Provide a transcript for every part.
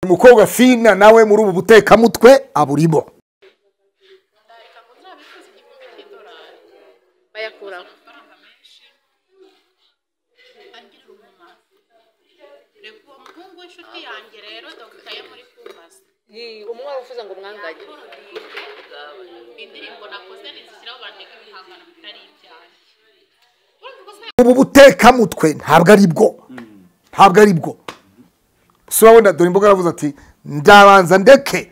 Umukobwa Fina nawe muri ubu butekamutwe aburimo. Ubu butekamutwe ntabwo ari bwo, ntabwo ari bwo. Surabona dore imboga aravuze ati ndabanza ndeke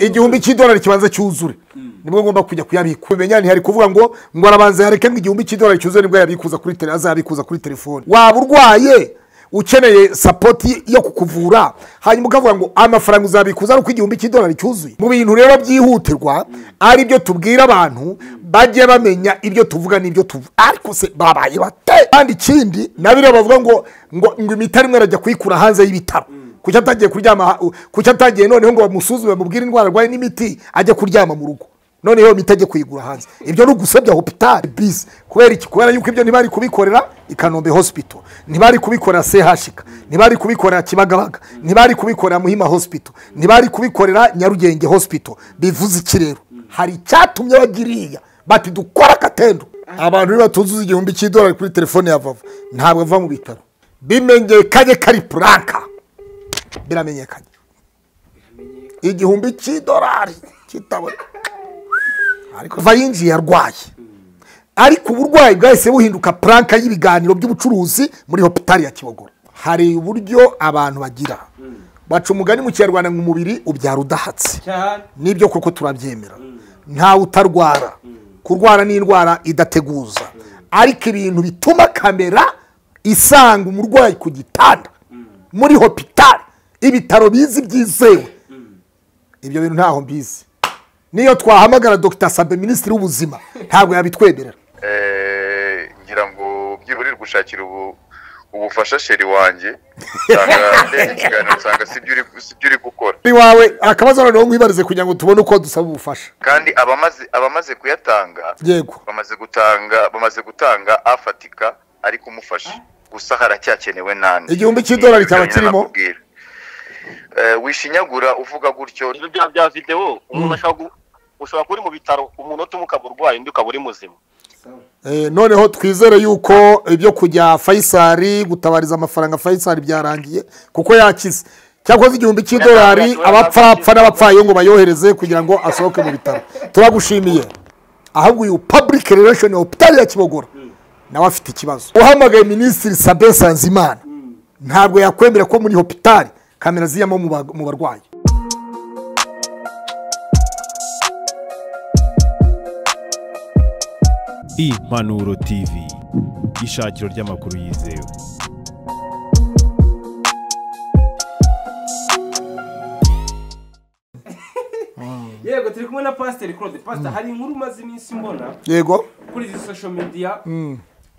igihumbi cy'idolari kibanza cyuzure, nibwo ngomba kujya kuyabika. Kumenya nti hari kuvuga ngo arabanza yareke ngo igihumbi cy'idolari cyuzure nibwo yabikuza kuri tele, azabikuza kuri telefone. Waba urwaye ukeneye support yo kukuvura, hanyuma ukavuga ngo amafaranga uzabikuza ari uko igihumbi cy'idolari cyuzuye. Mu bintu rero byihutirwa ari byo tubwira abantu bajye bamenya ibyo tuvuga n'ibyo tuvuga, ariko se babaye bate? Kandi ikindi nabiro bavuga ngo ngo imiti arimo arajya kuyikura hanze y'ibitaro, kuki atagiye kuryama, kuki atagiye noneho ngo bamusuzume bamubwire indwara arwaye n'imiti ajye kuryama mu rugo, noneho imiti ajye kuyigura hanze. Ibyo ni ugusebya hospital bisi. Kubera iki? Kubera yuko ibyo ntibari kubikorera i Kanombe Hospital, ntibari kubikorera CHK, ntibari kubikorera Kibagabaga, ntibari kubikorera Muhima Hospital, ntibari kubikorera Nyarugenge Hospital. Bivuze iki rero? Hari icyatumye bagiriya bati dukora katendo. Abantu batuzuza igihumbi cy'idolari kuri telefone ya Vava ntabwo ava mu bitaro. Bimenyekanye kari pranka, biramenyekanye igihumbi cy'idolari kitabona. Ariko va yinjiye arwaye, ariko uburwayi bwahise buhinduka pranka y'ibiganiro by'ubucuruzi muri hospital ya Kibogora. Hari uburyo abantu bagira baca umugani mu Kinyarwanda ngo umubiri ubyara udahatse. Nibyo koko turabyemera, ntawe utarwara. Kurwara ni indwara idateguza, ariko ibintu bituma kamera isanga umurwayi ku gitanda muri hospital, ibitaro bizi byizewe, ibyo bintu ntaho mbizi. Niyo twahamagara Dr. Sabe Minisitiri w'ubuzima ntabwo yabitwemerera. Ngira ngo byiburirwe gushakira ubufasha sheri wanjye nsanga ikiganiro nsanga sibyo uri gukora iwawe. Akabazo noneho nkwibarize kugira ngo tubone uko dusaba ubufasha. Kandi abamaze kuyatanga, yego, bamaze gutanga afatika ari kumufasha, gusa haracyakenewe nande igihumbi cy'idolari cyaba kirimo. Wishinyagura uvuga gutyo ibyo bya video umuntu ushobora kuri mu bitaro umunota umwe ukaba urwaye undi ukaba uri muzima. Noneho twizere yuko ibyo kujya Faisal gutabariza amafaranga Faisal byarangiye kuko yakize. Cyakoze igihumbi cy'idolari abapfapfa n'abapfayo ngo bayohereze kugira ngo asohoke mu bitaro. Turagushimiye. Ahubwo uyu public relation hospital ya Kibogora nawe afite ikibazo. Uhamagaye Minisitiri Sabe Nsanzimana ntabwo yakwemera ko muri hospital kamera ziyamo mu barwayi. Impanuro TV, ishakiro ry'amakuru yizewe. Yego, turi kumwe na Pastor Claude. Pastor, hari inkuru maze iminsi mbona, yego, kuri izi social media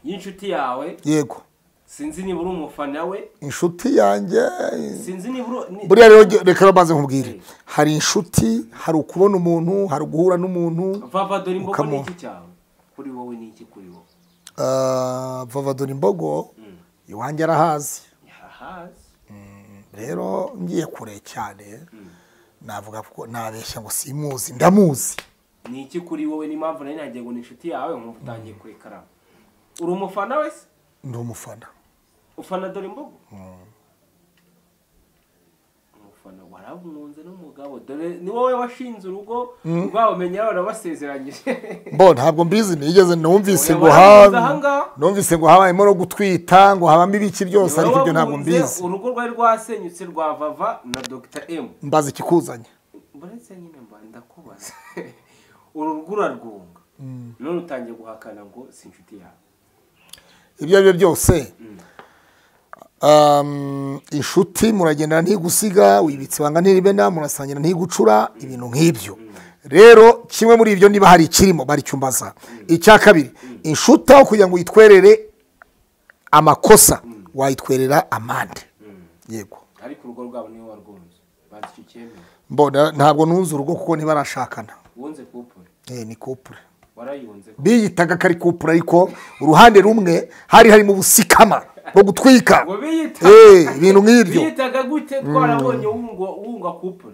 y'inshuti yawe. Yego, sinzi niba uri umufana we. Inshuti yanjye sinzi niba uri buriya rero reka baze nkubwire, hari inshuti, hari ukubona umuntu, hari guhura n'umuntu. Vava dore imbogo ni iki cyawe kuri wowe, ni iki kuri wowe? Vava dore imbogo iwanjye arahazi. Rero ngiye kure cyane navuga ko nabeshya ngo simuzi, ndamuzi. Ni iki kuri wowe? Ni impamvu nari nagiye ngo ni inshuti yawe nkumva utangiye kurekara. Uri umufana wese? Ndi umufana. Ufana dore imbogo? Umufana warabunze n'umugabo, dore ni wowe washinze urugo rwabamenya barabasezeranyije. Bo ntabwo mbizi, nigeze numvise ngo numvise ngo habayemo no gutwita ngo habamo ibiki byose, ariko ibyo ntabwo mbizi. Urugo rwari rwasenyutse rwa Vava na Dr. M. Mbaza ikikuzanye. Buretse nyine mba ndakubaza. Uru rugo urarwunga none utangiye guhakana ngo si inshuti yawe. Ibyo ari byo byose, inshuti muragendana ntigusiga, wibitse ibanga ntiribena, murasangira ntigucura, ibintu nk'ibyo. Rero kimwe muri ibyo niba hari ikirimo baricyumbaza. Icya kabiri, inshuti aho kugira ngo uyitwerere amakosa wayitwerera amande. Yego, ariko urugo rwabo niwe warwunze, bazi icyo cyemeye. Mbona ntabwo nunze urugo kuko ntibarashakana. Wunze couple? Ni couple. Biyitaga kari couple, ariko uruhande rumwe hari harimo ubusikama bwo gutwika. Ibintu nk'ibyo. Biyitaga gute? Twarabonye wunga couple.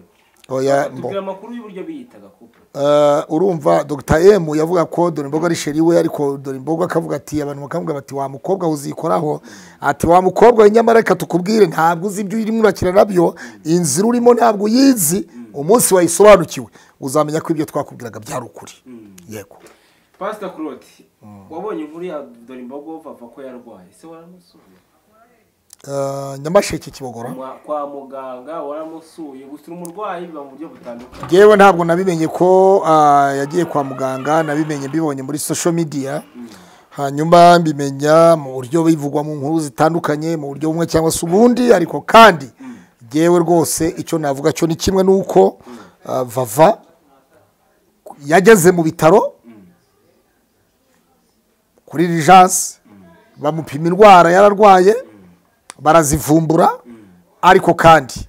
Oya, tubwira amakuru y'uburyo biyitaga couple. Urumva Dr. M yavuga ko Dore Imbogo ari sheri we, ariko Dore Imbogo akavuga ati abantu bakavuga bati wa mukobwa uzikoraho, ati wa mukobwa nyamara reka tukubwire ntabwo uzi ibyo urimo urakira nabyo, inzira urimo ntabwo uyizi, umunsi wayisobanukiwe uzamenya ko ibyo twakubwiraga byari ukuri. Yego. Pastor Claude, wabonye inkuru ya Dore Imbogo bava ko yarwaye, se waramusuye? Nyamasheke Kibogora kwa muganga waramusuye? Gusura umurwayi biba mu buryo butandukanye. Jewe ntabwo nabimenye ko yagiye kwa muganga, nabimenye mbibonye muri social media, hanyuma mbimenya mu buryo bivugwa mu nkuru zitandukanye mu buryo bumwe cyangwa se ubundi. Ariko kandi jewe rwose icyo navuga cyo ni kimwe nuko Vava yageze mu bitaro kuri urgence, bamupima indwara yararwaye barazivumbura, ariko kandi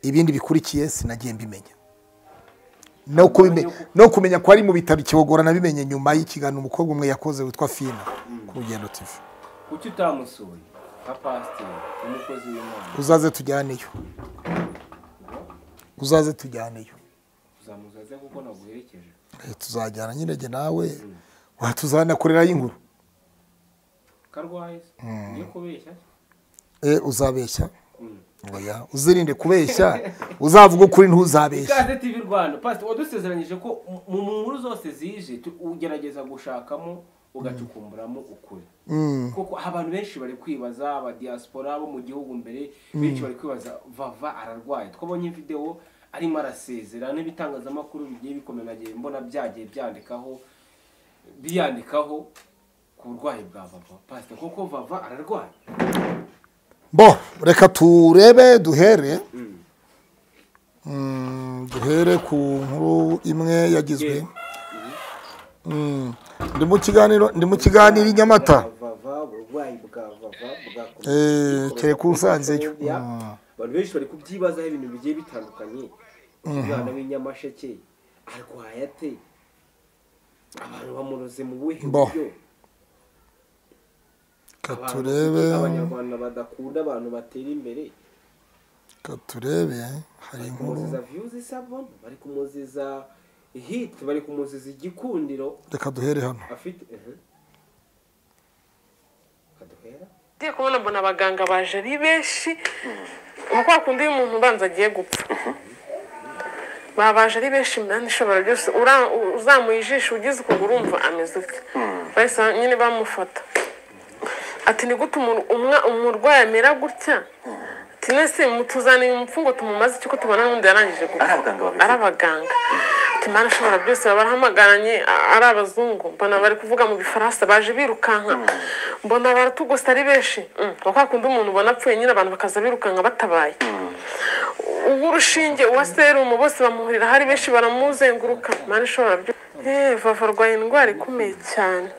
ibindi bikurikiye sinagiye mbimenya. No kumenya ko ari mu bitaro Kibogora nabimenye nyuma y'ikiganiro umukobwa umwe yakoze witwa Fina ku Rugendo TV. Kuki utamusuye nka pastor umukozi w'Imana? Uzaze tujyaneyo. Uzaze tujyaneyo. Uzamuzaze kuko naguherekeje. Tuzajyana nyine jye nawe watuzanakorera inkuru. Karwaye ngiye kubeshya. Uzabeshya. Oya, uzirinde kubeshya, uzavuga ukuri ntuzabeshya. Ikaze TV Rwanda. Pastor, wadusezeranyije ko mu nkuru zose zije ugerageza gushakamo ugacukumburamo ukuri. Kuko abantu benshi bari kwibaza, aba diaspora bo mu gihugu mbere benshi bari kwibaza Vava ararwaye. Twabonye video arimo arasezera n'ibitangazamakuru bigiye bikomeye, mbona byagiye byandikaho biyandikaho ku burwayi bwa Vava. Pastor, koko Vava ararwaye? Bo, reka turebe duhere. Duhere ku nkuru imwe yagizwe. Ndi mu kiganiro i Nyamata. Kere kusanzeyo. Abantu benshi bari kubyibazaho ibintu bigiye bitandukanye. Umwana w'inyamasheke arwaye ate? Abantu bamuroze mu buhe buryo? Katurebe abanyarwanda badakunda abantu batera imbere. Katurebe hari inkuru za views isabona, bari kumuziza hit, bari kumuziza igikundiro. Reka duhere hano. Afite kaduhera. Ndiye kubona mbona abaganga baje ari benshi. Kwa kundi umuntu ubanza agiye gupfa. Babaje ari benshi mwana ishobora byose, uzamuye ijisho ugize ukuguru urumva ameze utya. Bahise nyine bamufata. Ati ni gute umurwayi amera gutya? Ati nese mutuzaniye umupfu ngo tumumaze iki ko tubona n'undi yarangije gupfa. Ari abaganga. Ati Mana ashobora byose, barahamagaranye ari abazungu, mbona bari kuvuga mu Gifaransa baje birukanka. Mbona baratugose ari benshi. Kwa kundi umuntu ubona apfuye nyine abantu bakaza birukanka batabaye. Uw'urushinge uwa serumu bose bamuhurira hari benshi baramuzenguruka. Mana ishobora byose. Vava arwaye indwara ikomeye cyane.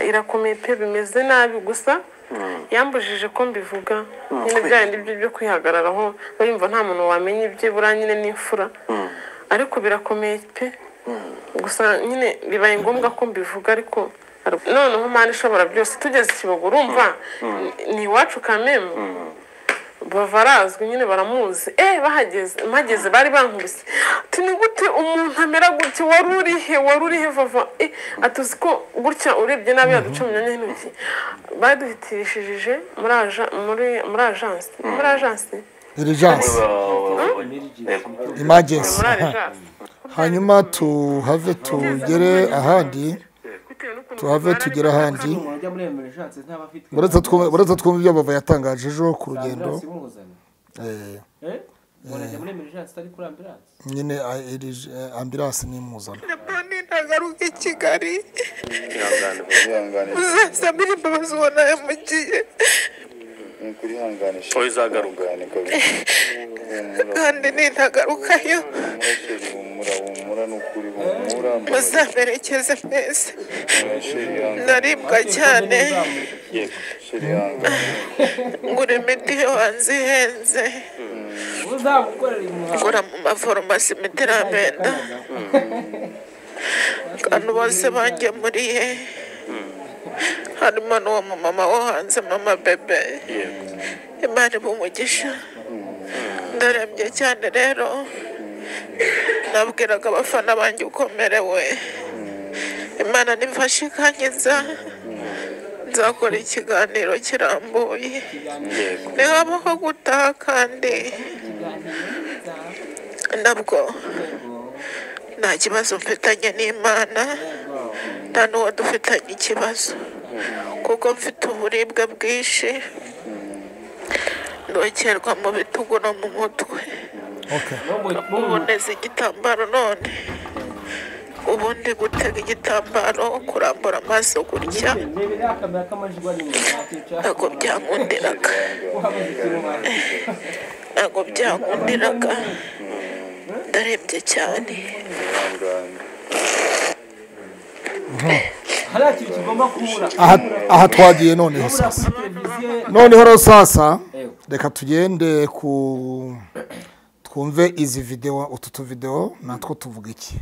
Irakomeye pe, bimeze nabi gusa yambujije ko mbivuga nyine byandi byo kwihagararaho, bayumva nta muntu wamenye ibye bura nyine n'imfura, ariko birakomeye pe. Gusa nyine bibaye ngombwa ko mbivuga, ariko noneho Mana ishobora byose tugeze Kibogo urumva ni iwacu kameme. Bavarazwi nyine baramuzi. Bahageze mpageze bari bankubise. Ati ni gute umuntu amera gutya, wari urihe Vava? Atuzi ko gutya urebye nabi yaduca mu myanya y'intoki. Baduhitirishije muri agence, muri agence urgence, emergency. Hanyuma tuhave tugere ahandi, tuhave tugere ahandi. Uretse twumva ibyo Vava yatangaje ejo ku rugendo. Nyine ambulance ni imuzana. Nagaruka i Kigali uzasabira imbabazi ubona yamugiye kandi nintagarukayo muzamerekeze mwese. Naribwa cyane, ngura imiti yo hanze ihenze, ngura mu maforomasi imiti iramenda. Abantu bose bangemuriye, harimo n'uwo mumama wo hanze, mama Bebe, Imana imugisha. Ndarembye cyane rero, nabwiraga abafana banjye uko merewe. Imana nimfashe ikankiza, nzakora ikiganiro kirambuye. Ntihabaho gutaha kandi nabwo nta kibazo mfitanye n'Imana, nta n'uwo dufitanye ikibazo, kuko mfite uburibwe bwinshi, ndokerwa mu bitugu no mu mutwe. Uboneza igitambaro none ubundi gutega igitambaro, kurambura amaso gutya ntabwo byankundiraga, ntabwo byankundiraga, ndarembye cyane. Aha twagiye noneho sasa, noneho rero sasa reka tugende ku twumve izi video, utu tuvideo natwo tuvuga iki.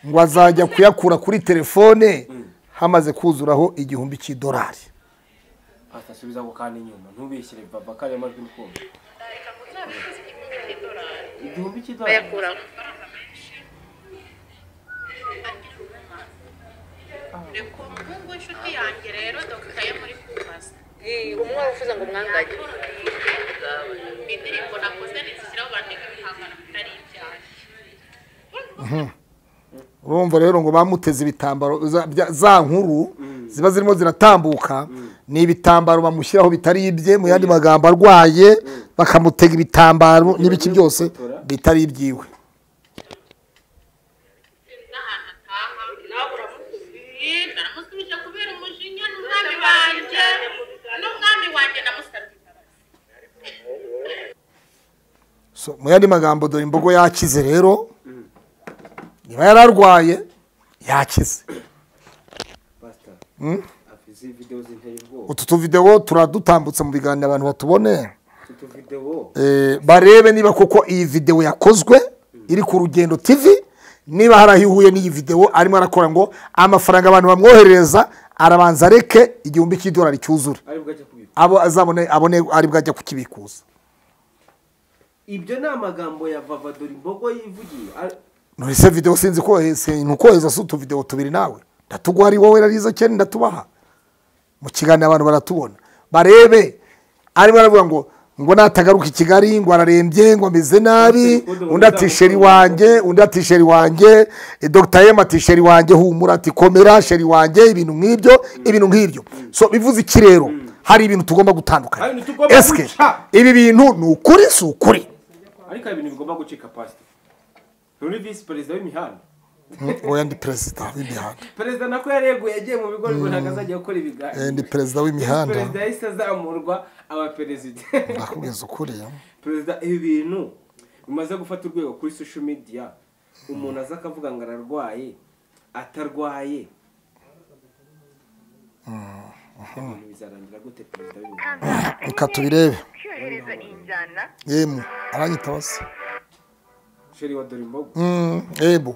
Ngo azajya kuyakura kuri telefone hamaze kuzuraho $1000 cy'idolari. Atasubiza ko kandi inyuma ntubishyire baba kare majwi n'ukumva. $1000 cy'idolari. Urumva rero ngo bamuteze ibitambaro za nkuru ziba zirimo ziratambuka, ni ibitambaro bamushyiraho bitari ibye, mu yandi magambo arwaye bakamutega ibitambaro n'ibiki byose bitari ibyiwe. So mu yandi magambo dore imbogo yakize rero, niba yararwaye yakize. Utu tuvideo turadutambutsa mu biganiro abantu batubone, barebe niba koko iyi video yakozwe iri ku Rugendo TV, niba hari aho ihuye n'iyi video arimo arakora ngo amafaranga abantu bamwoherereza arabanza areke $1000 cy'idolari cyuzure, abo azabone abone ari bwajya kukibikuza. Ibyo ni amagambo ya Vava dore imbogo yivugiye. None se video sinzi ko ntukoheza si utu video tubiri nawe ndatugwa ari wowe rariza cyane ndatubaha mu kiganiro abantu baratubona barebe. Arimo aravuga ngo natagaruka i Kigali ngo ararembye ngo ameze nabi, undi ati sheri wanjye, undi ati sheri wanjye, Dr. M ati sheri wanjye humura, ati komera sheri wanjye, ibintu nk'ibyo, ibintu nk'ibyo. So bivuze iki rero? Hari ibintu tugomba gutandukanya. Eske ibi bintu ni ukuri si ukuri? Ariko ibintu bigomba gucika pastor. Uri vice perezida w'imihanda. Oya ndi perezida w'imihanda. Perezida nako yareguye yagiye mu bigo ngo ntabwo azajya gukora ibiganiro. Ndi perezida w'imihanda. Perezida yahise azamurwa aba perezida. Ndakubwiza ukuri. Perezida ibi bintu bimaze gufata urwego kuri social media, umuntu aza akavuga ngo ararwaye atarwaye. Bizarangira gute perezida w'imihanda? Reka tubirebe. Yemwe aranyitaba se. Sheri wa dore imbogo. Ebo.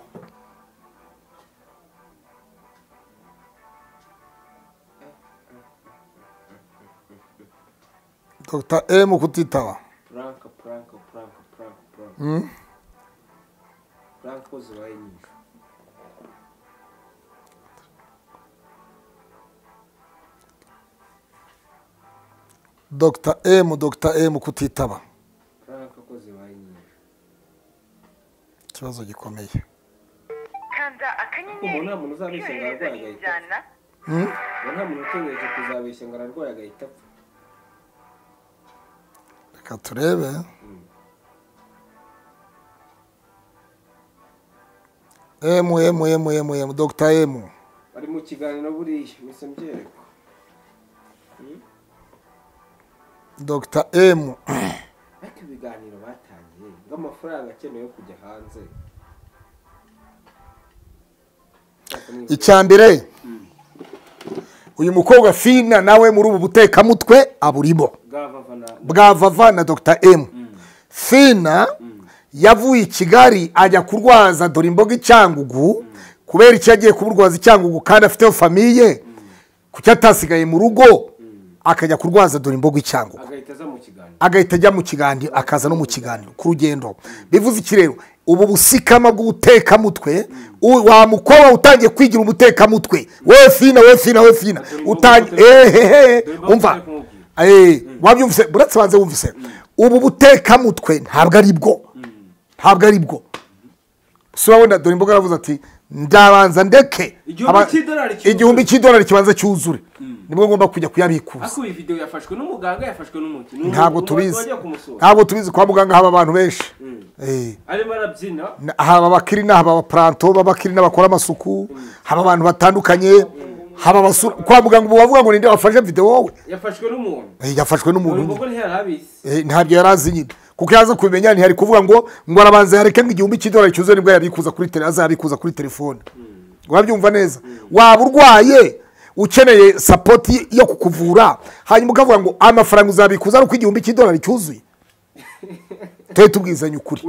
Dr. M kutitaba. Prank prank prank prank prank. Prank ko zibaye nyinshi. Dr. M, Dr. M kutitaba. Prank ko zibaye nyinshi. Ikibazo gikomeye. Kanda akanyenyeri. Umuntu uzabeshya ngo ararwaye agahita. Nta muntu utegereje kuzabeshya ngo ararwaye agahita apfa. Reka turebe. M M M M M Dr. M. Bari mu kiganiro buriya mise mbyereko. Dr. M. Ariko ibiganiro Ng'amafaranga akenewe kujya hanze. Icyambere uyu mukobwa Fina nawe muri ubu butekamutwe aburimo bwa Vava na Dr M. Fina yavuye i Kigali ajya kurwaza dore imboga icyangugu kubera icyo yagiye kuburwaza icyangugu kandi afite famiye kuki atasigaye mu rugo akajya kurwaza dore imboga icyangugu agahita ajya mu kiganiro akaza no mu kiganiro ku rugendo. Bivuze iki rero? Ubu busikama bw'ubutekamutwe wa mukobwa utangiye kwigira umutekamutwe we Fina we Fina we Fina utangiye umva wabyumvise buratse banze wumvise ubu butekamutwe ntabwo ari bwo ntabwo ari bwo. Surabona dore imboga aravuze ati ndabanza ndeke $1000 kibanza cyuzure nibwo ngomba kujya kuyabikuza. Ako iyi video yafashwe n'umuganga yafashwe n'umuti ntabwo tubizi ntabwo tubizi kwa muganga haba abantu benshi arimo arabyina haba abakirina haba abapranto babakirina bakora amasuku haba abantu batandukanye haba basura kwa muganga ubu bavuga ngo ninde wafashe video wowe yafashwe n'umuntu yafashwe n'umuntu ntabyo yarazi nyine kuko yaza kubimenya ntihari kuvuga ngo arabanza yareke ngo $1000 cyuzuye nibwo yabikuza kuri tele azabikuza kuri telefone. Urabyumva neza? Waba urwaye ukeneye support yo kukuvura hanyuma ukavuga ngo amafaranga uzabikuza ari uko $1000 cyuzuye. Twe tubwizanye ukuri.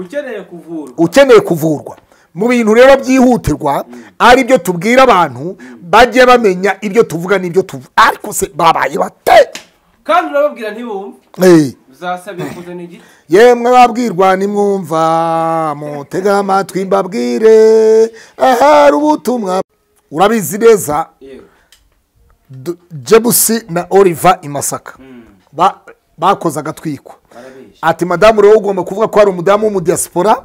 Ukeneye kuvurwa mu bintu rero byihutirwa ari byo tubwira abantu bajye bamenya ibyo tuvuga n'ibyo tuvuga ariko se babaye bate kandi urababwira ntibumve uzasabye kuzana igiti. Yemwe babwirwa nimwumva mutega amatwi mbabwire ahari ubutumwa. Urabizi neza Jebusi na Oliver i Masaka bakoze agatwiko. Ati madamu rero ugomba kuvuga ko hari umudamu w'umudiaspora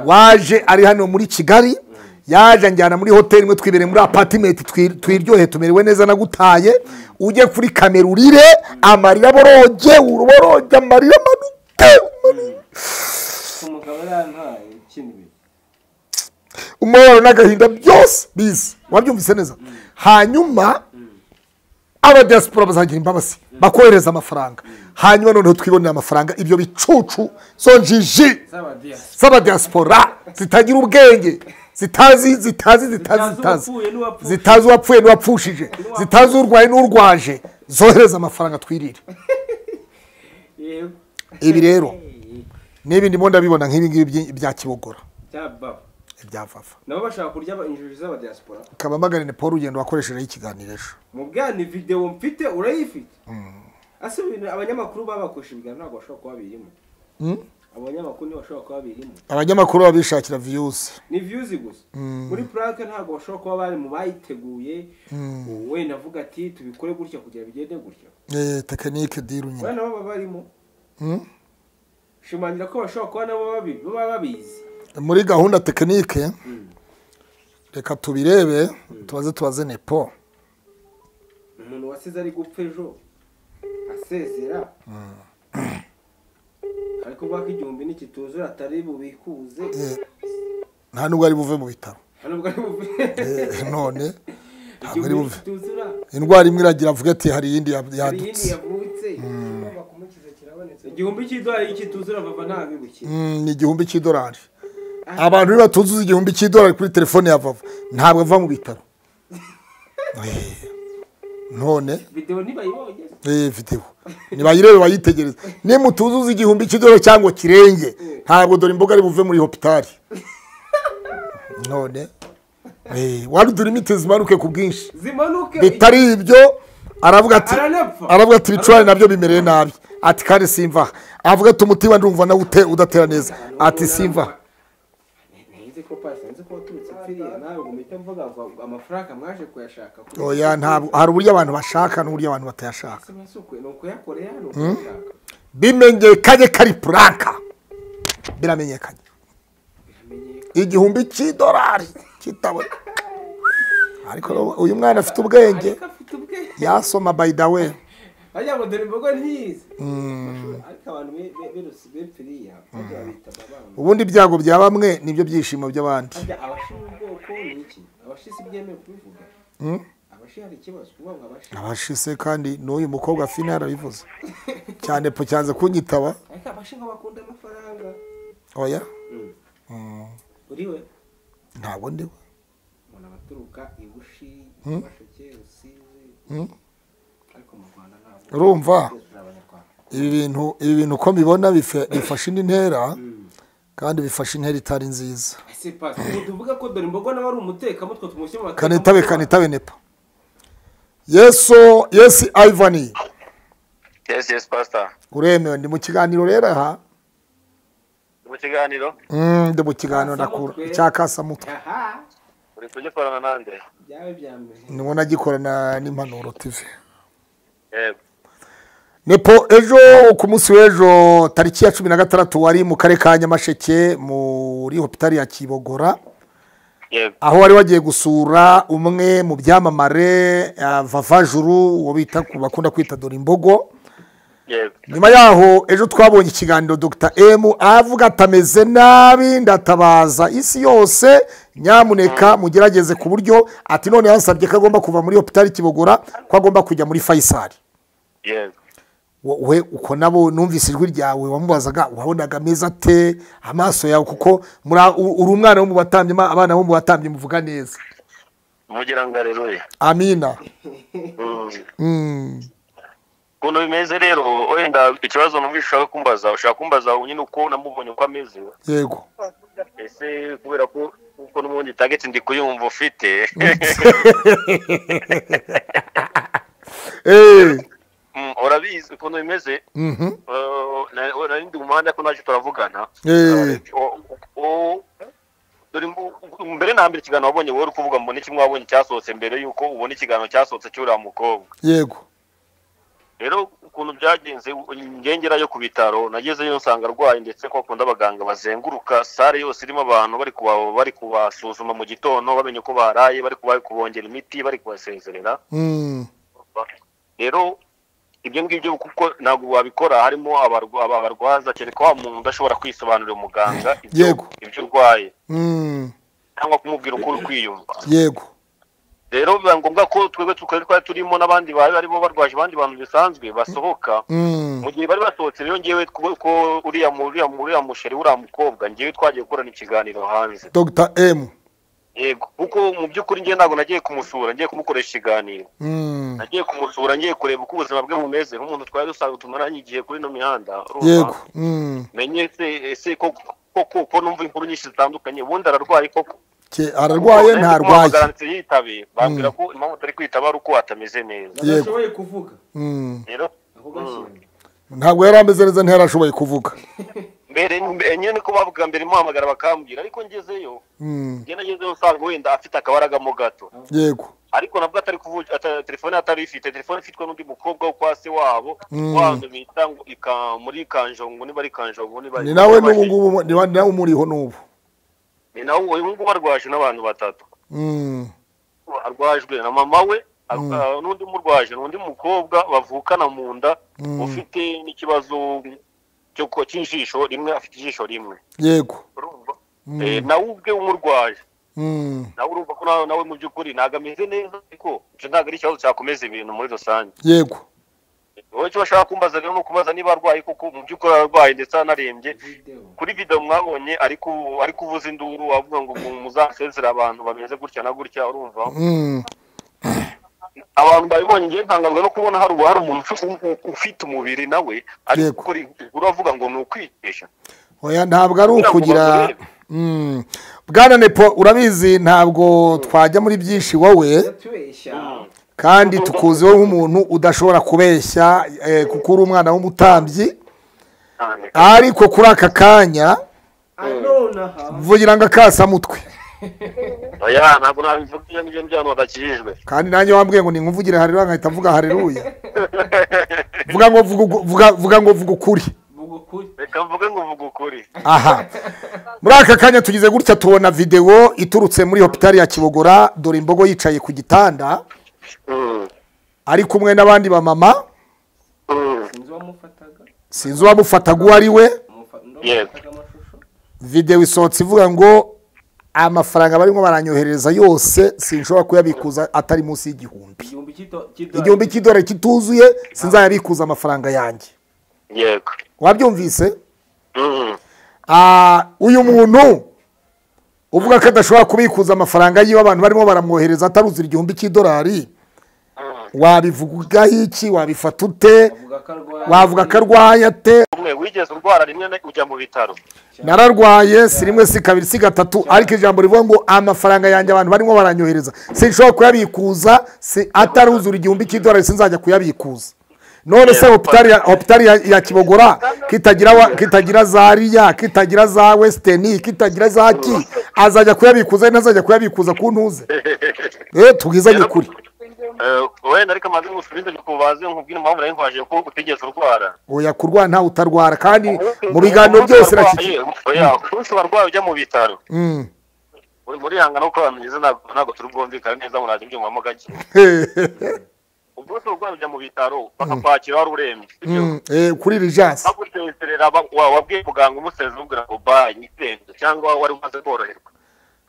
waje ari hano muri Kigali yaje anjyana muri hoteli imwe twibereye muri apartment twiryohe tumerewe neza nagutaye ujye kuri kamera urire amarira boroge uruboroge amarira manuke umubabaro n'agahinda byose bize. Wabyumvise neza? Hanyuma aba diaspora bazagira imbabazi bakohereza amafaranga hanyuma noneho twibonera amafaranga ibyo bicucu zo njiji z'aba diaspora zitagira ubwenge zitazi zitazi zitazi zitazi zitazi uwapfuye n'uwapfushije zitazi urwaye n'urwaje zohereza amafaranga twirire. Ibi rero nibi ndimo ndabibona nk'ibi ngibi bya Kibogora bya Vava nabo bashaka kurya injiji z'aba diaspora. Kabamagarene Paul Rugendo wakoresheje ikiganiro ejo mu bwani video mfite urayifite ase abanyamakuru babakosha ibiganiro ntabwo bashobora kuba birimo. Abanyamakuru ntibashobora kuba birimo. Abanyamakuru babishakira views ni views gusa muri prank ntabwo bashobora kuba bari mu bayiteguye we navuga ati tubikore gutya kugira bigende gutya technique diru nyine bana baba barimo shimangira ko bashobora kuba nabo baba babizi muri gahunda technique. Reka tubirebe tubaze Nepo umuntu wasize ari gupfa ejo asezera ariko baka 1000 n'ikituzura atari bubikuze nta nubwo ari buve mu bitaro nubwo ari buve none ntabwo ari buve indwara imwe iragira avuga ati hari iyindi yadutse $1000 y'ikituzura bava ntabibukira ni $1000. Abantu batuzuza $1000 kuri telefone ya Vava ntabwo ava mu bitaro. None video nibayibonye video nibayirebe bayitegereza nimutuzuza $1000 cyangwa kirenge ntabwo dore imboga ari buve muri hospital. None warudura imiti zimanuke ku bwinshi zimanuke bitari ibyo aravuga ati ibicurane nabyo bimereye nabi ati kandi simva avuga ati umutima ndumva nawe udatera neza ati simva oya ntabwo hari uburyo abantu bashaka n'uburyo abantu batayashaka bimenyekanye kari pranka biramenyekanye $1000 kitabona. Ariko uyu mwana afite ubwenge yasoma by the way Ajya ngo dore imbogo ntize ariko abantu bepfiriya bajya babita babana. Ubundi ibyago bya bamwe nibyo byishimo by'abandi. Abashi ubwoko ni iki? Abashi si byemewe kubivuga. Abashi hari ikibazo kuvuga ngo abashi. Abashi se kandi n'uyu mukobwa Fina yarabivuze. Cyane po cyanze kunyitaba. Ariko abashi ngo bakunda amafaranga. Oya. Uriwe? Ntabwo ndiwe. Umuntu abaturuka ibushi, Nyamasheke, Rusizi. Ariko mu Rwanda ntabwo. Urumva? Ibi bintu uko mbibona bifashe indi ntera kandi bifashe intera itari nziza. Ese pastor, tuvuga ko dore imbogo nawe ari umutekamutwe tumushyira mu Kanitabe nepa. Yesu, yes Ivani. Yes pastor. Uremewe ndi mu kiganiro rero aha. Mu kiganiro? Ndi mu kiganiro ndakura cyakasa mutwe. Aha. Uri kugikorana nande? Byawe byambere. Nibona gikorana n'Impanuro TV. Yego. Nepo ejo ku munsi w'ejo tariki ya 16 wari mu karere ka Nyamasheke muri hopitali ya Kibogora. Yego. Aho wari wagiye gusura umwe mu byamamare Vavajuru uwo bita bakunda kwita Dore Imbogo. Yego. Nyuma yaho ejo twabonye ikiganiro Dr. M avuga atameze nabi ndatabaza isi yose nyamuneka mugerageze ku buryo ati none yansabye ko agomba kuva muri hopitali Kibogora ko agomba kujya muri Faisal. Yego. We uko nabo numvise ijwi ryawe wamubazaga wabonaga ameze ate amaso yawe kuko uri umwana wo mu batambyi abana bo mu batambyi muvuga neza. Mugira ngo aleluya. Amina. Kuno bimeze rero wenda ikibazo numvise ushaka kumbaza nyine uko namubonye uko ameze. Yego. Ese kubera ko uko n'ubundi target ndi kuyumva ufite. Urabizi ukuntu bimeze. Nari ndi mu muhanda ko naje turavugana. Dore mbere na mbere ikiganiro wabonye wowe uri kuvuga mbona iki mwabonye cyasohotse mbere yuko ubona ikiganiro cyasohotse cy'uriya mukobwa. Yego. Rero ukuntu byagenze ngengerayo ku bitaro nagezeyo nsanga arwaye ndetse ko akunda abaganga bazenguruka sare yose irimo abantu bari kubasuzuma mu gitondo bamenye uko baraye bari kubongera imiti bari kubasezerera. Rero ibyo ngibyo kuko ntabwo wabikora harimo abarwaza kereka wa muntu udashobora kwisobanurira umuganga ibyo urwaye cyangwa kumubwira uko uri kwiyumva. Yego. Rero biba ngombwa ko twebwe twari turimo n'abandi bari barimo barwaje abandi bantu bisanzwe basohoka. Mu gihe bari basohotse rero ngewe ko uriya musheri uriya mukobwa ngewe twagiye gukorana ikiganiro hanze. Dr. M. Yego, kuko mu by'ukuri ngewe ntabwo nagiye kumusura ngiye kumukoresha ikiganiro. Nagiye kumusura ngiye kureba uko ubuzima bwe bumeze nk'umuntu twari dusanzwe tumaranye igihe kuri ino mihanda. Yego. Menye se koko numva inkuru nyinshi zitandukanye ubundi ararwaye koko. Ararwaye ntarwaye. Yitabe bambwira ko impamvu atari kwitaba ari uko atameze neza. Adashoboye kuvuga. Rero ntabwo yari ameze neza ntiyarashoboye kuvuga. Mbere nyine ko bavuga mbere muhamagara bakambwira ariko ngezeyo. Nge nagezeyo usanga wenda afite akabaraga mo gato. Yego. Ariko nabwo atari kuvuga telefone atari ifite telefone ifitwe n'undi mukobwa wo kwa se wabo wandi bita ngo muri Kanjongo niba ari Kanjongo niba ni nawe n'ubu ngubu ni nawe umuriho n'ubu. Ni nawe uyu ngubu arwaje n'abantu batatu. Arwajwe na mama we n'undi murwaje n'undi mukobwa bavukana mu nda ufite n'ikibazo cyo cy'ijisho rimwe afite ijisho rimwe. Yego. Nawe ubwe umurwaje. Nawe urumva ko nawe mu by'ukuri ntabwo ameze neza ariko icyo ntabwo ari ikibazo cyakomeza ibintu muri rusange. Yego. Wowe icyo bashaka kumbaza rero ni ukubaza niba arwaye koko mu by'ukuri ararwaye ndetse anarembye. Kuri video mwabonye ari kuvuza induru avuga ngo muzasezere abantu bameze gutya na gutya urumva. Abantu babibonye ngiye ntangazwa no kubona hari umuntu ufite umubiri nawe ari gukora inkuru avuga ngo ni ukwigisha. Oya ntabwo ari ukugira. Bwana Nepo urabizi ntabwo twajya muri byinshi wowe kandi tukuziho nk'umuntu udashobora kubeshya kuko uri umwana w'umutambyi ariko kuri aka kanya mvugira ngo akasamutwe. Oya ntabwo nabivuga ibyo by'abantu badakijijwe. Kandi nanjye wambwiye ngo ninkumvugire haleluya nkahita mvuga haleluya. Vuga ngo vuga ngo vuga ukuri. Reka mvuge ngo vuga ukuri. Aha. Muri aka kanya tugize gutya tubona video iturutse muri hopitali ya Kibogora dore imbogo yicaye ku gitanda. Ari kumwe n'abandi ba mama. Sinzi uwamufataga uwo ari we. Video isohotse ivuga ngo amafaranga barimo baranyohereza yose sinshobora kuyabikuza atari munsi y'igihumbi. Igihumbi cy'idolari kituzuye sinzayabikuza amafaranga yanjye. Yego. Wabyumvise? Uyu muntu uvuga ko adashobora kubikuza amafaranga yiwe abantu barimo baramwohereza ataruzura $1000, wabivuga iki? Wabifata ute? Wavuga ko arwaye ate? Wigeze urwara rimwe ujya mu bitaro? Nararwaye si rimwe si kabiri si gatatu, ariko ijambo rivuga ngo amafaranga yanjye abantu barimo baranyohereza sinshobora kuyabikuza, si ataruzura $1000 sinzajya kuyabikuza. None se hopitali ya Kibogora kitagira za Riya, kitagira za Western, kitagira za ki, azajya kuyabikuza ntazajya kuyabikuza ku ntuze? Tubwizanye ukuri. Wenda ariko amaze gusubiza kubaze nkubwira impamvu nari nkwaje ko utigeze urwara. Oya, kurwara nta utarwara, kandi mu biganiro byose rakiki. Oya, ushobora kurwara ujya mu bitaro. Muri hangana uko bameze ntabwo turi bwumvikane neza, muraje byumvamo gake. Ubwo urwara ujya mu bitaro bakakwakira wari urembye. Kuri Rijasi. Bagutekerera wabwiye muganga umusezera ubwira ngo bye nitende cyangwa wari umaze koroherwa.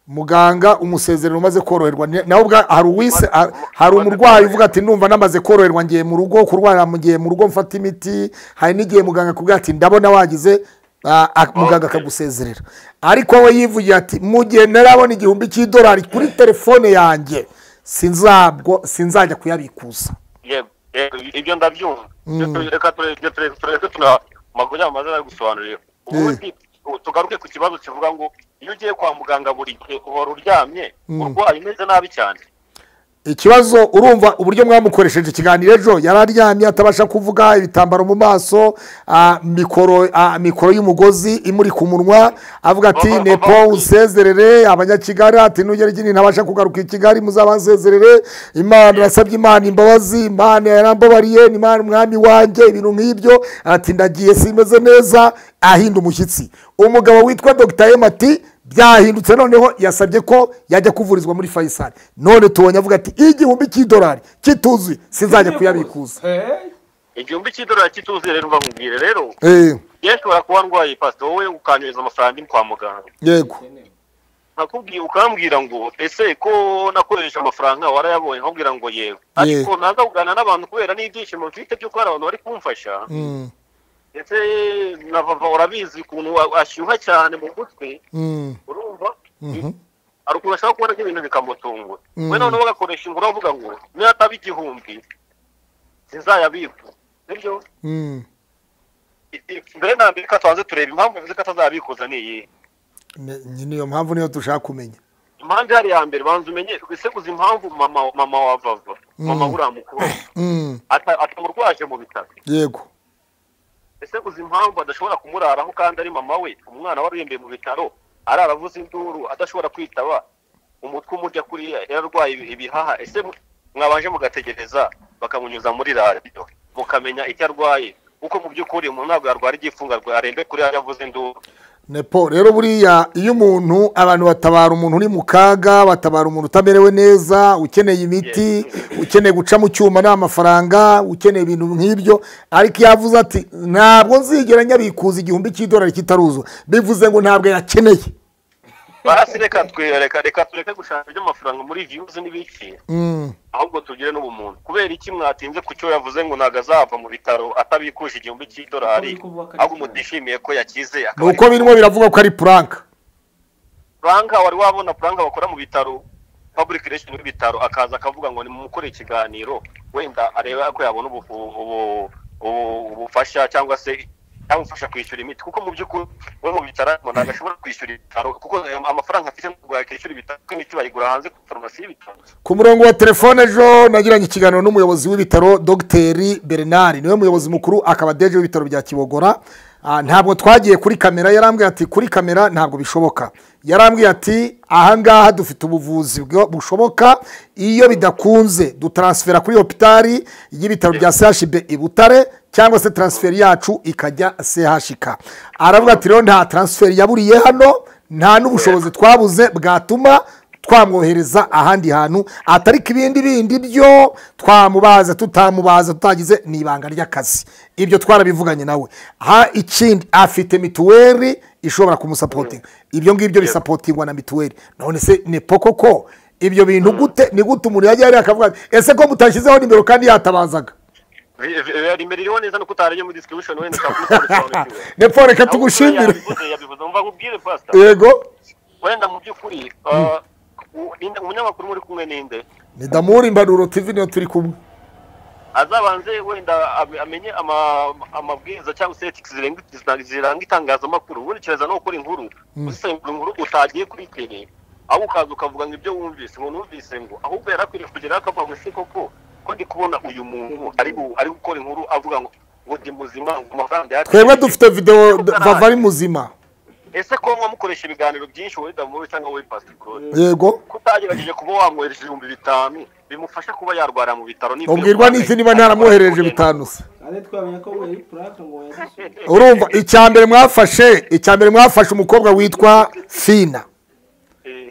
Muganga umusezerero umaze koroherwa nawe ubwa hari uwise hari umurwayi uvuga ati ndumva namaze koroherwa ngiye mu rugo kurwara ngiye mu rugo mfata imiti. Hari n'igihe muganga akubwira ati ndabona wagize, muganga akagusezerera. Ariko we yivugiye ati mu gihe narabona $1000 kuri telefone yanjye sinzajya kuyabikuza. Yego, ibyo ndabyumva. Reka tureke tunamagonya amaze gusobanurira. Ubundi tugaruke ku kibazo kivuga ngo iyo ugiye kwa muganga buri gihe uhora uryamye urwaye umeze nabi cyane. Ikibazo urumva uburyo mwamukoresheje ikiganiro ejo, yararyamye atabasha kuvuga, ibitambaro mu maso, mikoro y'umugozi imuri ku munwa, avuga ati nepo usezerere abanyakigali, ati nugera ikindi ntabasha kugaruka i Kigali muzabasezerere, Imana nasabye Imana imbabazi, Imana yarambabariye, ni Imana umwami wanjye, ibintu nk'ibyo, ati ndagiye simeze neza, ahinda umushyitsi. Umugabo witwa Dr. M ati byahindutse noneho yasabye ko yajya kuvurizwa muri Faisal. None tubonye avuga ati $1000 kituzuye sinzajya kuyabikuza. $1000 kituzuye rero mva nkubwire rero. Yeshobora kuba ndwaye pastor wowe ukanyohereza amafaranga kwa muganga. Yego. Nakubwiye ukambwira ngo ese ko nakoresha amafaranga warayabonye, nkubwira ngo yego. Ariko naza kuganira n'abantu kubera n'ibyishimo mfite byo ko abantu bari kumfasha. Ndetse na vava urabizi ukuntu ashyuha cyane mu mutwe, urumva ari ukuntu ashobora kubona nk'ibintu bikamutungura. We noneho bagakoresha inkuru avuga ngo nihataba 1000 sinzayabikuza, sibyo? Mbere na mbere tubanze tureba impamvu bivuze ko atazabikuza ni iyihe. Niyo mpamvu niyo dushaka kumenya. Impamvu ihari ya mbere, banza umenye ese uzi impamvu mama wa vava, mama uriya mukuru atamurwaje mu bitaro. Yego. Ese uzi impamvu adashobora kumuraraho kandi ari mama we, umwana warembeye mu bitaro araravuza induru adashobora kwitaba, umutwe umurya kuriya yararwaye ibihaha. Ese mwabanje mugategereza bakamunyuza muri radio mukamenya icyo arwaye, kuko mu by'ukuri umuntu ntabwo yarwara igifunga arembe kuriya yavuze induru. Nepo rero buriya iyo umuntu abantu batabara umuntu uri mu kaga, batabara umuntu utamerewe neza, ukeneye imiti, ukeneye guca mu cyuma n'amafaranga, ukeneye ibintu nk'ibyo, ariko yavuze ati ntabwo nzigera nyabikuza $1000 kitaruzura, bivuze ngo ntabwo yakeneye. Basi reka reka tureke gushaka iby'amafaranga muri views n'ibiki, ahubwo tugire n'ubumuntu. Kubera iki mwatinze ku cyo yavuze ngo ntago azava mu bitaro atabikuje $1000, ahubwo mutishimiye ko yakize? Nuko birimo biravuga ko ari prank. Prank wari wabona prank bakora mu bitaro, public relation y'ibitaro, akaza akavuga ngo nimukore ikiganiro wenda areba ko yabona ubufasha cyangwa se cyamufasha kwishyura imiti, kuko mu by'ukuri we mu bitaro ntabwo ashobora kwishyura ibitaro kuko amafaranga afite ntabwo yakwishyura ibitaro, kuko imiti bayigura hanze ku farumasi y'ibitaro. Ku murongo wa telefone ejo nagiranye ikiganiro n'umuyobozi w'ibitaro Dr Bernard, niwe muyobozi mukuru akaba DG w'ibitaro bya Kibogora. Ntabwo twagiye kuri kamera, yarambwiye ati kuri kamera ntabwo bishoboka. Yarambwiye ati ahangaha dufite ubuvuzi bushoboka, iyo bidakunze dutransfera kuri hopitali y'ibitaro bya CHB i Butare, cyangwa se transfer yacu ikajya CHK. Aravuga ati rero nta transfer yaburiye hano, nta n'ubushobozi twabuze bwatuma twamwohereza ahandi hantu, atariko ibindi bindi byo twamubaza tutamubaza tutagize ni ibanga ry'akazi. Ibyo twarabivuganye nawe. Ha ikindi afite mituweli ishobora kumusapotinga, ibyo ngibyo bisapotingwa na mituweli. None se ni pokoko ibyo bintu gute? Ni gute umuntu yajya yari akavuga ese ko mutashyizeho nimero kandi yatabazaga? Nimero iriho neza nuko utarebye muri description wenda ushobora. Nepfo reka tugushimire. Yabivuze umva nkubwire pastor. Yego. Wenda mu by'ukuri umunyamakuru muri kumwe ninde? Ni Damuri Impanuro TV niyo turi kumwe. Azabanze wenda amenye amabwiriza cyangwa se ethics ziranga itangazamakuru. Ubundi kireza no gukora inkuru, usesengura inkuru utagiye kuri tele, aho ukaza ukavuga ngo ibyo wumvise ngo numvise ngo ahubwo yarakwiriye kugera akavuga ngo se koko ko ndi kubona uyu muntu ari gukora inkuru avuga ngo ndi muzima ngo amafaranga yacu. Twebwe dufite video Vava ari muzima. Ese ko mwamukoresha ibiganiro byinshi wowe Damuri cyangwa wowe Pastor Claude? Yego. Kutagerageje kuba wamwohereje 5000 bimufasha kuba yarwara mu bitaro ni ubwirwa n'iki niba ntaramwohereje 5 se? Kandi twamenye ko we prank ngo yadisubiye. Urumva icyambere mwafashe umukobwa witwa Fina.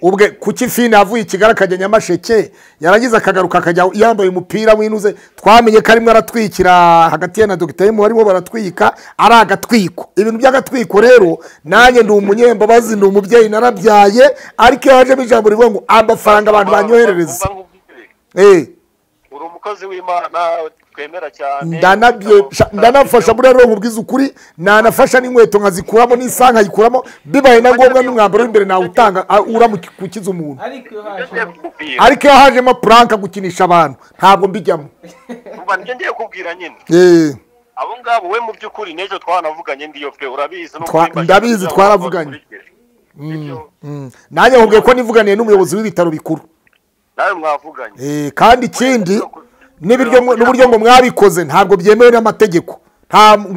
Ubwe kuki Fina avuye Kigali akajya Nyamasheke yarangiza akagaruka akajya yambaye umupira w'inuze, twamenye ko arimo aratwikira hagati ye na Dr. M barimo baratwika ari agatwiko. Ibintu by'agatwiko rero nanjye ndi umunyembabazi ndi umubyeyi narabyaye, ariko iyo hajemo ijambo rivuga ngo amafaranga abantu banyoherereza. Uri umukozi w'Imana twemera cyane. Ndanafasha muri rero nkubwiza ukuri, nanafasha n'inkweto nkazikuramo n'isaha nkayikuramo, bibaye na ngombwa n'umwambaro w'imbere nawe utanga uramukiza umuntu. Ariko iyo hajemo prank gukinisha abantu ntabwo mbijyamo. Umva nje ngiye kubwira nyine. Abo ngabo we mu by'ukuri n'ejo twanavuganye ndiyo pe urabizi no ndabizi twaravuganye. Nanjye nkubwiye ko nivuganiye n'umuyobozi w'ibitaro bikuru. Nawe mwavuganye. Kandi ikindi n'ibiryo n'uburyo ngo mwabikoze ntabwo byemewe n'amategeko.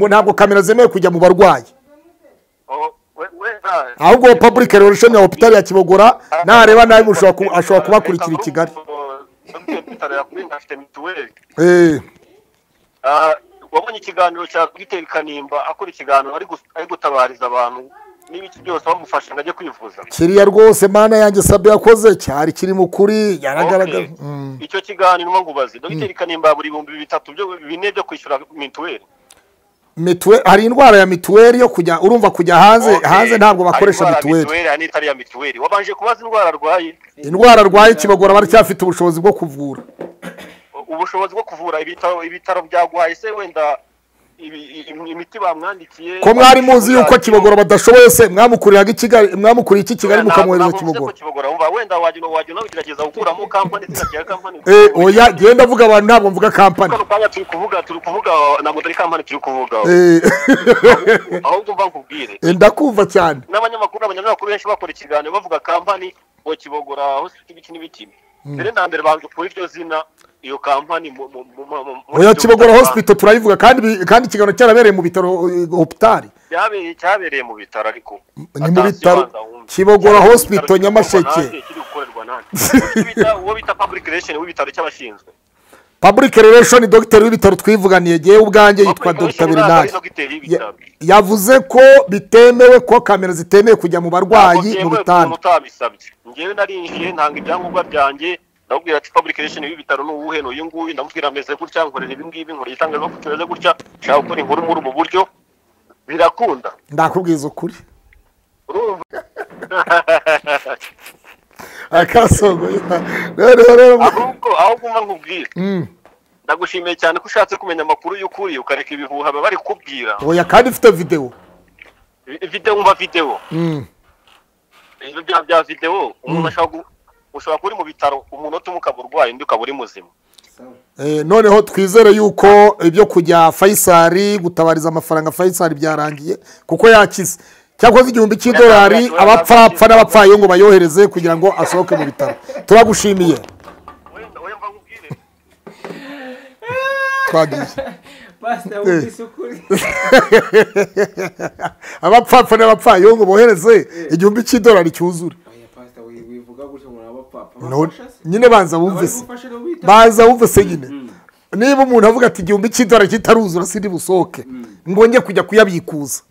Ntabwo kamera zemewe kujya mu barwayi. Ahubwo public relation ya hospital ya Kibogora nareba nabi ashobora kubakurikira i Kigali. Wabonye ikiganiro cya Dr. Kanimba akora ikiganiro ari gutabariza abantu n'ibiki byose bamufasha ngajye kwivuza. Kiriya rwose mana yanjye Sabe yakoze cyari kiri mu kuri yaragaragara. Icyo kiganiro nkubaze Dr. Kanimba buri 3000 byo bine byo kwishyura mituweli. Mituweli hari indwara ya mituweli yo kujya urumva kujya hanze hanze ntabwo bakoresha mituweli. Mituweli ani itari ya mituweli. Wabanje kubaza indwara arwaye. Indwara arwaye Kibogora baracyafite ubushobozi bwo kuvura. Ubushobozi bwo kuvura ibitaro byaguhaye se wenda imiti bamwandikiye. Ko mwari muzi yuko Kibogora badashoboye se mwamukuriraga i Kigali mwamukuriye iki Kigali mukamwohereza Kibogora. Kibogora umva wenda wajya ugerageza gukuramo company zitagira company. Oya genda avuga abantu ntabwo mvuga company. Turi kuvuga ntabwo turi company turi kuvuga. Ahubwo umva nkubwire. Ndakumva cyane. N'abanyamakuru benshi bakora ikiganiro bavuga company ngo Kibogora hospital ibiki n'ibiki. Mbere na mbere banze kuri iryo zina iyo company oya Kibogora hospital turayivuga kandi ikiganiro cyarabereye mu bitaro hospital. Cyabereye mu bitaro ariko ni mu bitaro Kibogora hospital Nyamasheke. Uwo bita public relation w'ibitaro cy'abashinzwe. Public relation doctor w'ibitaro twivuganiye giye ubwanjye yitwa Dr. Bernard. Yavuze ko bitemewe ko kamera zitemewe kujya mu barwayi mu bitanda. Ngewe narinjiye ntanga ibyangombwa byanjye ndabwira ati public relation w'ibitaro n'uwuhe n'uyu nguyu ndamubwira ameze gutya nkorera ibi ngibi nkora itangazamakuru kimeze gutya nshaka gukora inkuru muri ubu buryo birakunda. Ndakubwiza ukuri. Akasongo rero ahubwo umva nkubwire. Ndagushimiye cyane ko ushatse kumenya amakuru y'ukuri ukareka ibihuha bari kukubwira. Oya kandi ufite video. Video umva video. Ibyo bya video umuntu ushobora kuri mu bitaro umunota umwe ukaba urwaye undi ukaba uri muzima. Noneho twizere yuko ibyo kujya Faisal gutabariza amafaranga Faisal byarangiye kuko yakize. Cyakoze $1000 abapfapfa n'abapfayo ngo bayohereze kugira ngo asohoke mu bitaro. Turagushimiye. Twagiye. Pastor w'isukuri. Abapfapfa n'abapfayo ngo bohereze $1000 cyuzure. Oya pastor wivuga gutyo ngo abapfapfa. Nyine banza wumve se. Banza wumve se nyine. Niba umuntu avuga ati $1000 kitaruzura sindi busohoke ngo njye kujya kuyabikuza.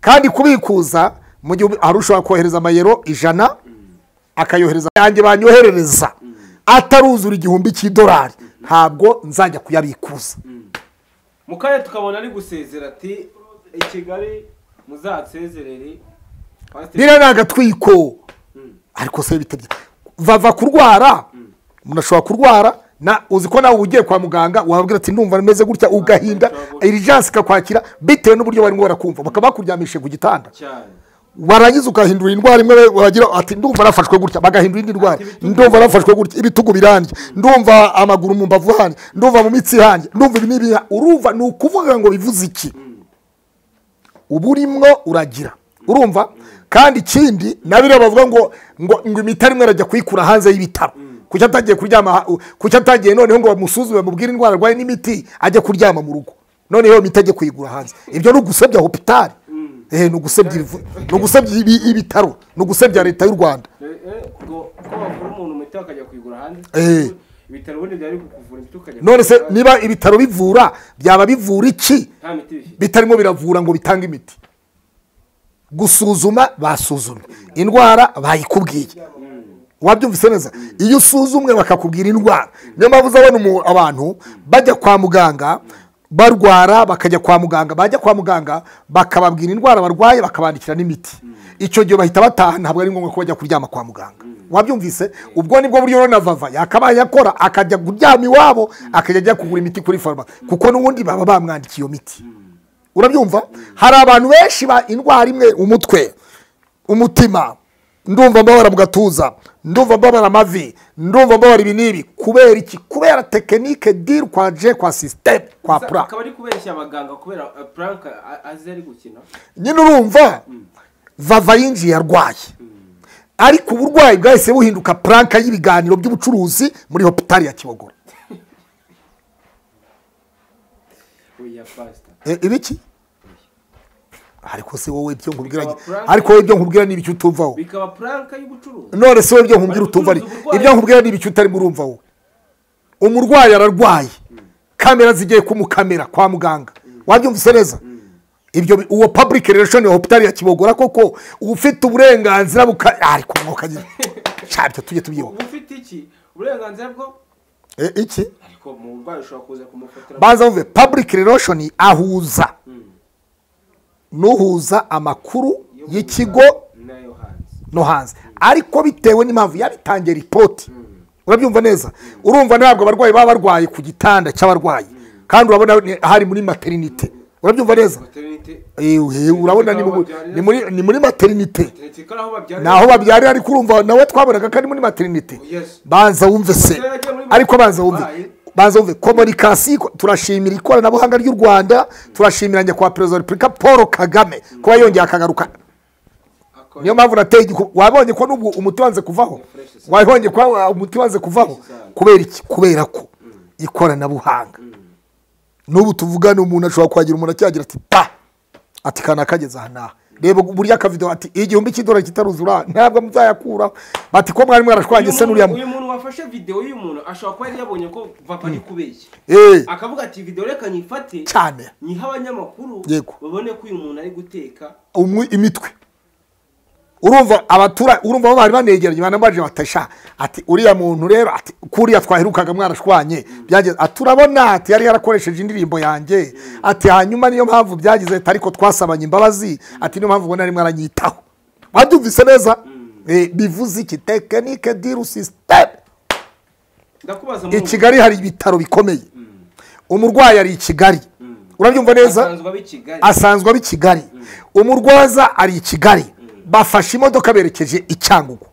Kandi kubikuza mu gihe arushobora kohereza amayero 100 akayohereza yanjye banyoherereza ataruzura $1000 ntabwo nzajya kuyabikuza. Mukare tukabona ari gusezera ati i Kigali muzatsezerere. Bira nagatwiko ariko se bitebye vava kurwara umuntu ashobora kurwara Na uzi ko nawe ugiye kwa muganga wababwira ati ndumva meze gutya, ugahinda urgence ikakwakira bitewe n'uburyo barimo barakumva, bakaba bakuryamishe ku gitanda warangiza ukahindura indwara imwe, wagira ati ndumva nafashwe gutya, bagahindura indi ndwara, ndumva nafashwe gutya, ibitugu birandye, ndumva amaguru mu mbavu hanjye, ndumva mu mitsi hanjye, ndumva ibi n'ibi. Urumva ni ukuvuga ngo bivuze iki? Uba urimwo uragira, urumva. Kandi ikindi nabiro bavuga ngo ngo imiti arimo arajya kuyikura hanze y'ibitaro, kuki atagiye kuryama, kuki atagiye noneho ngo bamusuzume bamubwire indwara arwaye n'imiti ajya kuryama mu rugo, noneho iyo miti ajye kuyigura hanze. Ibyo ni ugusebya hopitali, ni ugusebya ibitaro, ni ugusebya leta y'u Rwanda. Ko bavura umuntu imiti akajya kuyigura hanze, ibitaro ubundi byari kukuvura imiti ukajya. None se niba ibitaro bivura byaba bivura iki bitarimo biravura ngo bitange imiti? Gusuzuma basuzumye, indwara bayikubwiye, wabyumvise neza. Iyo usuzumwe bakakubwira indwara, niyo mpamvu uzabona abantu bajya kwa muganga barwara, bakajya kwa muganga, bajya kwa muganga bakababwira indwara barwaye, bakabandikira n'imiti. Icyo gihe bahita bataha, ntabwo ari ngombwa ko bajya kuryama kwa muganga. Wabyumvise? Ubwo nibwo buryo na Vava yakabaye akora, akajya kuryama iwabo, akajya ajya kugura imiti kuri farumasi, kuko n'ubundi baba bamwandikiye iyo miti. Urabyumva? Hari abantu benshi ba indwara imwe, umutwe, umutima, ndumva mbabara mu gatuza, ndumva mbabara amavi, ndumva mbabara ibi n'ibi. Kubera iki? Kubera tekinike dir kwa je kwa system kwa pra. Akaba ari kubeshya abaganga kubera prank azi ari gukina. Nyine urumva Vava yinjiye arwaye, ariko uburwayi bwahise buhinduka prank y'ibiganiro by'ubucuruzi muri hopitali ya Kibogora. Ibiki? Ariko se wowe ibyo nkubwira, ariko wowe ibyo nkubwira ni ibiki utumvaho? Bikaba prank y'ubucuruzi. None se wowe ibyo nkubwira utumva ari ibyo nkubwira ni ibiki utarimo urumva wowe? Umurwayi ararwaye, kamera zigiye kumukamera kwa muganga, wabyumvise neza? Ibyo uwo public relation ya hopitali ya Kibogora koko ufite uburenganzira buka, ariko mwoka nyine cyabyo tujye tubyiho. Ufite iki uburenganzira bwo iki? Ariko mu ushobora kuza kumufatira. Baza umve, public relation ahuza nuhuza amakuru y'ikigo no hanze, ariko bitewe n'impamvu yabitangiye report. Urabyumva neza? Urumva ntabwo abarwayi baba barwaye ku gitanda cy'abarwayi, kandi urabona hari muri maternité. Urabyumva neza? Urabona ni muri maternité, naho babyarira, ariko urumva nawe twabonaga kandi muri maternité. Banza wumve se, ariko banza wumve, banza wumve communication. Turashimira ikoranabuhanga ry'u Rwanda, turashimira nyakubahwa Perezida wa Repubulika Paul Kagame kuba yongeye akagaruka. Niyo mpamvu nateye, wabonye ko n'ubwo umuti wanze kuvaho, wabonye ko umuti wanze kuvaho kubera iki? Kubera ko ikoranabuhanga n'ubu tuvugana umuntu ashobora kwagira umuntu acyagira ati pa ati kana kageze aha naha, reba burya akavideo ati $1000 kitaruzura ntabwo muzayakura, bati ko mwari mwarashwanye se n'uriya uyu muntu wafashe video y'uyu muntu ashobora kuba yari yabonye ko Vava ari kubeshya, akavuga ati video reka nyifate cyane nyiha abanyamakuru babone ko uyu muntu ari guteka imitwe. Urumva abatura, urumva bari banegeranye banambaje batasha ati uriya muntu rero ati kuriya twaherukaga mwarashwanye byageze, aturabona ati yari yarakoresheje indirimbo yanjye, ati hanyuma niyo mpamvu byagize ariko twasabanye imbabazi, ati niyo mpamvu ubona ari mwaranyitaho. Wabyumvise neza? Bivuze iki? Tekinike diru system. Ndakubaza, i Kigali hari ibitaro bikomeye, umurwayi ari i Kigali, urabyumva neza? Asanzwe abi Kigali, umurwaza ari i Kigali, bafashe imodoka berekeje i Cyangugu,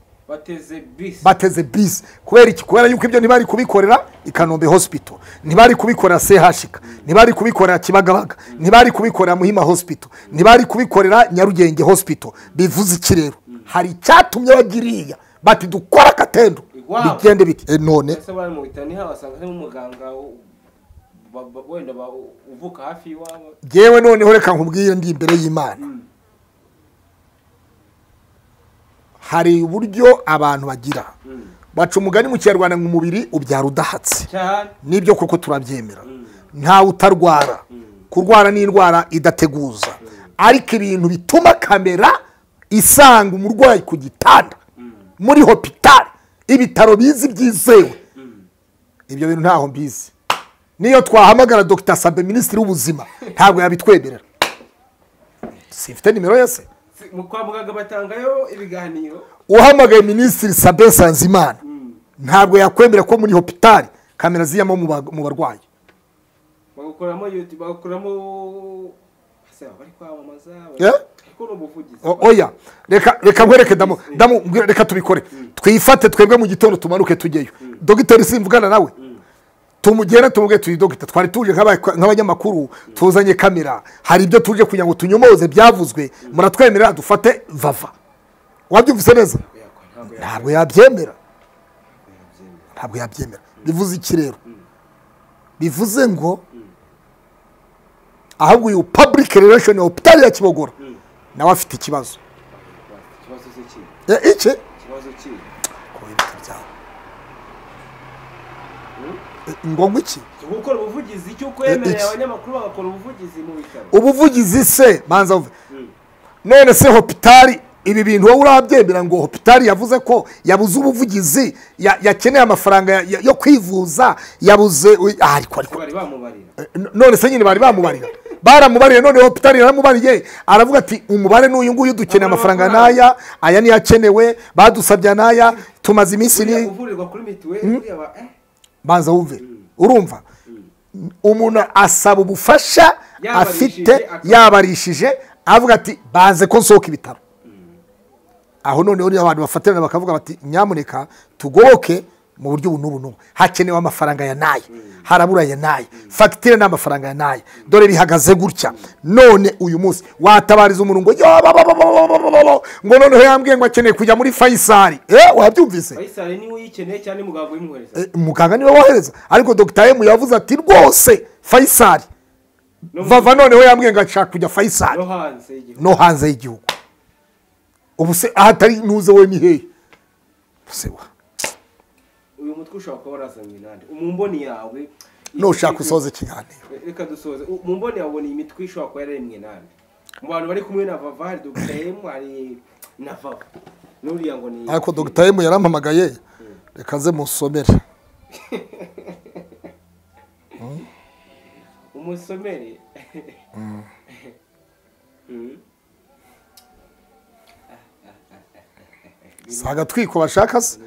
bateze bisi. Kubera iki? Kubera yuko ibyo ntibari kubikorera i Kanombe Hospital, ntibari kubikorera CHK, ntibari kubikorera Kibagabaga, ntibari kubikorera Muhima Hospital, ntibari kubikorera Nyarugenge Hospital. Bivuze iki rero? Hari icyatumye bagiriya bati dukora akatendo bigende biti. None ese bari mu bitaro niho basanga harimo umuganga wenda uvuka hafi iwabo. Jewe noneho reka nkubwire ndi imbere y'Imana, hari uburyo abantu bagira baca umugani mu Kinyarwanda ngo umubiri ubyara udahatse. Nibyo koko turabyemera, ntawe utarwara, kurwara ni indwara idateguza, ariko ibintu bituma kamera isanga umurwayi ku gitanda muri hopitali, ibitaro bizi byizewe, ibyo bintu ntaho mbizi. Niyo twahamagara Dr Sabe Minisitiri w'ubuzima ntabwo yabitwemerera. Sifite nimero yese kwa muganga batangayo ibiganiro. Uhamagaye Minisitiri Sabe Nsanzimana ntabwo yakwemera ko muri hopitali Kamera ziyamo mu barwayi bagakoramo YouTube, bagakoramo bari kwamamaza, ariko n'ubuvugizi. Oya, reka nkwereke damu, reka tubikore. Twifate twebwe mu gitondo tumanuke tujyeyo. Dogiteri simvugana nawe. Tumugere tumubwiye tuyi dogita, twari tuje nk'abanyamakuru tuzanye kamera, hari ibyo tuje kugira ngo tunyomoze byavuzwe, muratwemerera dufate Vava. Wabyumvise neza? Ntabwo yabyemera. Ntabwo yabyemera. Bivuze iki rero? Bivuze ngo ahubwo uyu public relation hôpital ya Kibogora nawe afite ikibazo. Ikibazo iki? Ikibazo ki? Ngo iki? Gukora ubuvugizi cyo kwemerera abanyamakuru bagakora ubuvugizi mu bitaro. Ubuvugizi se manza uve. None se hôpital ibi bintu wowe urabyemera ngo hôpital yavuze ko yabuze ubuvugizi, yakeneye amafaranga yo kwivuza, yabuze ariko bari bamubarira. None se nyine bari bamubarira. Baramubariye none hôpital yaramubariye aravuga ati umubare n'uyu nguyu dukeneye amafaranga naya, aya ni yakenewe, badusabye naya, tumaze iminsi ni uvurirwa kuri mituweli banza wumve. Urumva umuntu asaba ubufasha afite yabarishije avuga ati banze ko nsohoka ibitaro. Aho noneho ni abantu bafatirana bakavuga bati nyamuneka tugoboke mu buryo ubu n'ubu n'ubu, hakenewe amafaranga ya naye, harabura ya naye, fagitire n'amafaranga ya naye, dore bihagaze gutya. None uyu munsi watabariza umuntu ngo ngo noneho yambwiye ngo akeneye kujya muri Faisal. Wabyumvise? Faisal niwe uyikeneye cyane, muganga uyimuhereza. Muganga niwe wohereza, ariko Dr. M yavuze ati rwose Faisal Vava noneho yambwiye ngo ashaka kujya Faisal no hanze y'igihugu. Ubu se ahatari nuze we ni hehe? Se wa uyu mutwe ushaka kuba warazanye nande umumboni yawe no ushaka usoze ikiganiro. Reka dusoze. Umumboni yawe ni imitwe ishobora kuba yaremwe nande mu bantu bari kumwe na Vava, hari Dr. M, hari na Vava nuriya ngo ni ariko Dr. M yarampamagaye reka nze musomere. Umusomere. Saga twiko bashaka se?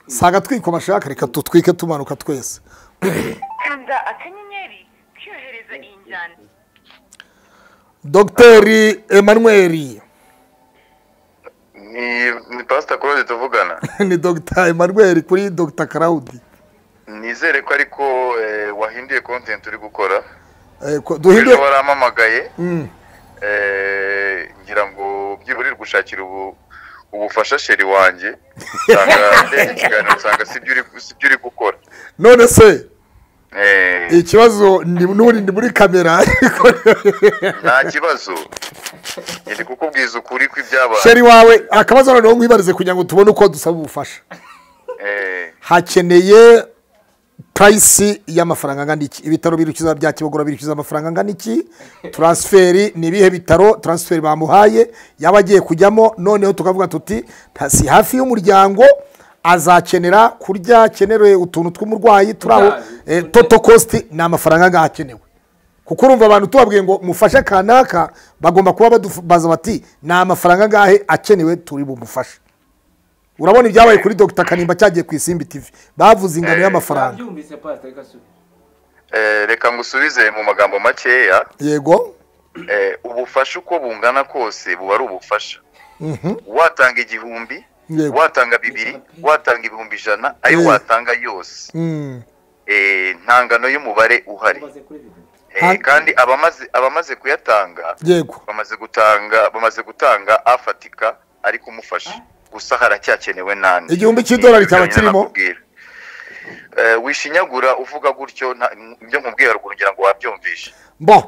Saga twiko bashaka, reka tutwike tumanuka twese. Kanda akanyenyeri kyohereza injyana. Dr. Emmanuel. Ni Pastor Claude tuvugana. Ni Dr. Emmanuel kuri Dr. Claude. Nizere ko ariko wahinduye content uri gukora. Duhinduye waramamagaye. Ngira ngo byiburirwe gushakira ubufasha sheri wanjye nsanga ikiganiro nsanga sibyo uri gukora. None se ikibazo ni n'uri ndi muri kamera. Nta kibazo, ndi kukubwiza ukuri kw'ibyabaye. Sheri wawe akabazo noneho nkwibarize kugira ngo tubone uko dusaba ubufasha. Hakeneye price y'amafaranga angana iki? Ibitaro birukiza bya Kibogora birukiza amafaranga angana iki? Transferi ni bihe bitaro transferi bamuhaye yabagiye kujyamo? Noneho tukavuga tuti si hafi y'umuryango azakenera kurya, akenewe utuntu tw'umurwayi turaho, total cost ni amafaranga angahe akenewe? Kuko urumva abantu tubabwiye ngo mufashe kanaka bagomba kuba baza bati ni amafaranga angahe akenewe turi bumufashe. Urabona ibyabaye kuri Dr. Kanimba cyagiye ku Isimbi TV bavuze ingano y'amafaranga. Reka ngusubize mu magambo makeya. Yego. Ubufasha uko bungana kose buba ari ubufasha. Watanga 1000, watanga 2, watanga 100,000, ayo watanga yose. Nta ngano y'umubare uhari. Kandi abamaze kuyatanga bamaze gutanga afatika ari kumufasha. Gusa haracyakenewe nande. 1000 cy'idolari cyaba kirimo. Wishinyagura uvuga gutyo ibyo nkubwiye haruguru ngira ngo wabyumvishe. Bon,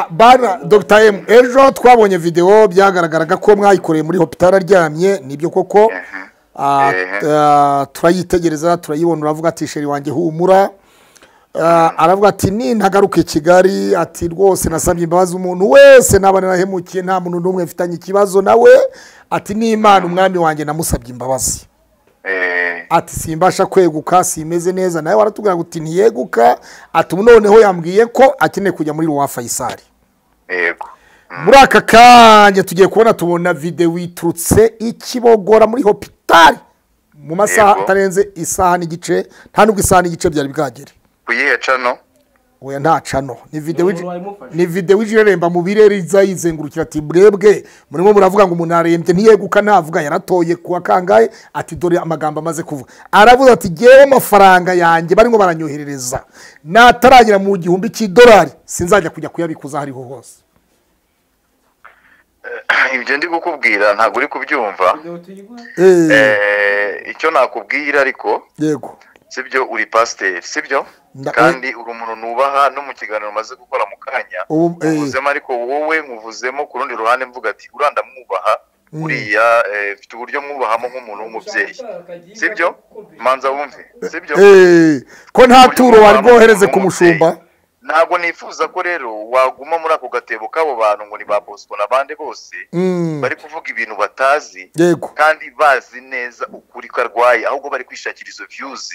bana Dr. M ejo twabonye video byagaragaraga ko mwayikoreye muri hospital aryamye, nibyo koko. Turayitegereza turayibona, uravuga ati sheri wanjye humura. Aravuga ati nintagaruka i Kigali, ati rwose nasabye imbabazi umuntu wese naba narahemukiye, nta muntu n'umwe mfitanye ikibazo nawe, ati n'Imana umwami wanjye namusabye imbabazi. Ati simbasha kweguka, simeze neza. Nawe waratubwira uti ntiyeguka, ati noneho yambwiye ko akeneye kujya muri Roi Faisal. Yego. Muri aka kanya tugiye kubona tubona video iturutse i Kibogora muri hospital mu masaha atarenze isaha n'igice, nta nubwo isaha n'igice byari bwagere. Kuyihe cano? Oya nta cano, ni video, ni video ijireremba mu birere izayizengurukira ati bwebwe murimo muravuga ngo umuntu arembye ntiyeguka ntavuga yaratoye kuwa kangahe, ati dore amagambo amaze kuvuga. Aravuga ati jewe amafaranga yanjye barimo baranyoherereza nataragira mu $1000 sinzajya kujya kuyabikuza hariho hose. Ibyo ndi kukubwira ntabwo uri kubyumva. Icyo nakubwira ariko yego sibyo, uri pasteur sibyo, kandi uri umuntu nubaha no mu kiganiro maze gukora mu kanya uvuzemo, ariko wowe nkuvuzemo ku rundi ruhande mvuga ati uranda mwubaha uriya, mfite uburyo mwubahamo nk'umuntu w'umubyeyi sibyo, manza wumve sibyo, ko nta turo wari bwohereze ku mushumba. Ntabwo nifuza ko rero waguma muri ako gatebo k'abo bantu ngo ni ba Bosco n'abandi bose bari kuvuga ibintu batazi kandi bazi neza ukuri ko arwaye, ahubwo bari kwishakira izo views